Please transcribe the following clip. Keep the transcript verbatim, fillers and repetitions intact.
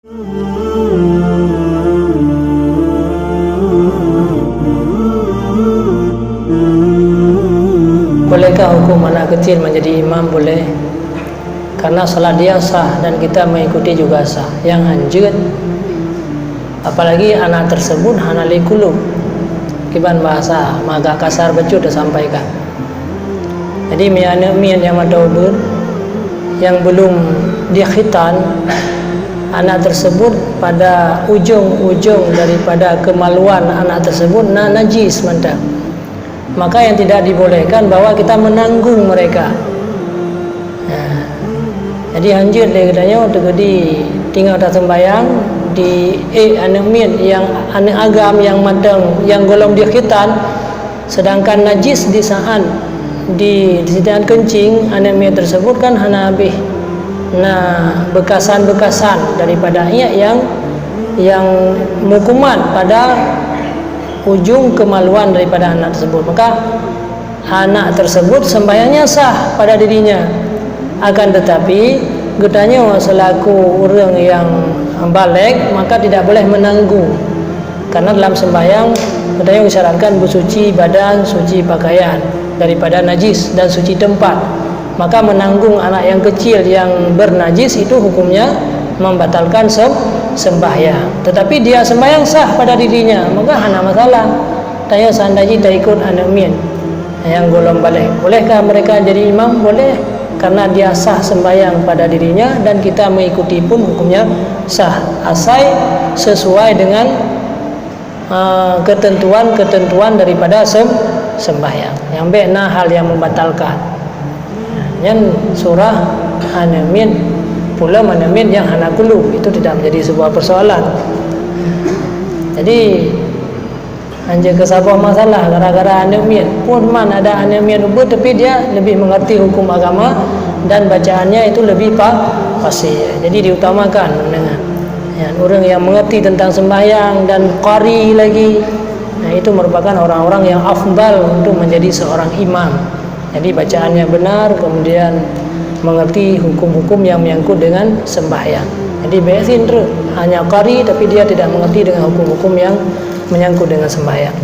Bolehkah hukum anak kecil menjadi imam? Boleh. Karena salat dia sah dan kita mengikuti juga sah. Nyang hanjeuet, apalagi anak tersebut hana lé kulub. Kiban bahasa, agak kasar bacut tasampaikan. Jadi, meunyoe aneuk miet nyang mantong ubeut, nyang belum dikhitan, anak tersebut pada ujong-ujong daripada kemaluan anak tersebut na najis mantong. Maka yang tidak dibolehkan bahwa kita menanggung mereka. Nah, jadi hanjeuet lé geutanyoe teukeudi teungoh taseumbahyang, di ék aneuk miet nyang aneuk agam nyang mantong, nyang golom dikhitan, sedangkan najis di saat di, di saat keuncing aneuk miet tersebut kan hana habéh na beukasan-beukasan daripada iék nyang, nyang meukumat pada ujong kemaluan daripada anak tersebut. Maka anak tersebut sembahyangnya sah pada dirinya. Akan tetapi, geutanyoe selaku ureuëng nyang balek, maka tidak boleh menanggung. Karena dalam sembahyang, geutanyoe disyaratkan bersuci badan, suci pakaian daripada najis dan suci tempat. Maka menanggung anak yang kecil yang bernajis itu hukumnya membatalkan sem-, sembahyang. Tetapi dia sembahyang sah pada dirinya, maka hana masalah. Tanyoe seandai jih taikut aneuk miet nyang golom balek. Bolehkah mereka jadi imam? Boleh, karena dia sah sembahyang pada dirinya dan kita mengikuti pun hukumnya sah, asai sesuai dengan, eh, ketentuan-ketentuan daripada sem-, sembahyang. Nyang bék na hal yang membatalkan. Nyan surah aneuk miet, pulom aneuk miet nyang hana kulub, itu tidak menjadi sebuah persoalan. Jadi, hanjeuet keu saboh masalah gara-gara aneuk miet. Pun man ada aneuk miet ubeut, tapi dia lebih mengerti hukum agama dan bacaannya itu lebih pa-, fasih. Jadi diutamakan dengan, ya, ureuëng yang mengerti tentang sembahyang dan qari lagi. Nah, itu merupakan orang-orang yang afdal untuk menjadi seorang imam. Jadi bacaannya benar, kemudian mengerti hukum-hukum yang menyangkut dengan sembahyang. Jadi bék sindroe, hanya qari tapi dia tidak mengerti dengan hukum-hukum yang menyangkut dengan sembahyang.